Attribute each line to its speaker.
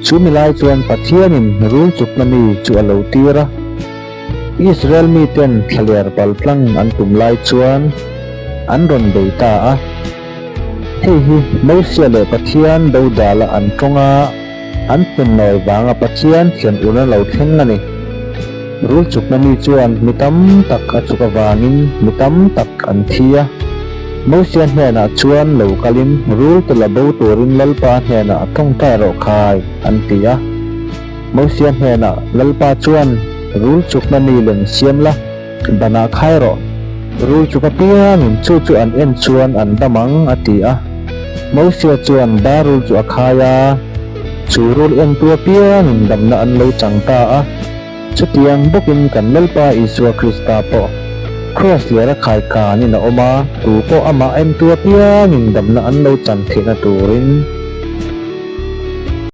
Speaker 1: Chu mi lai chuan Pathianin rul chukna mi chu a lo tir a. Israel miten thlaler pal tlang an tum lai chuan an rawn bei ta a. Hei hi Mosia leh Pathian dodala an tawng a, an hmunnawi vanga Pathian thian ur na lo thleng a ni. Rul chukna mi chuan mi tam tak a chuk avangin mi tam tak an thi a. Mosia hnenah chuan lo kalin rul te la bo turin Lalpa hnenah a tawngtai rawh khai, an ti a. Mosia hnenah Lalpa chuan rul chukna mi lem siam la, banah khai rawh. Rul chuk apiangin chu chu an en chuan an dam ang, a ti a. Mosia chuan ba rul chu a khai a, chu rul entu apiangin damna an lo chang ta a. Chutiang bawkin kan Lalpa Isua Krista pawh Kraws ler a khai kanin a awm a, tu pawh amah entu apiangin damna an lo chan theihna turin.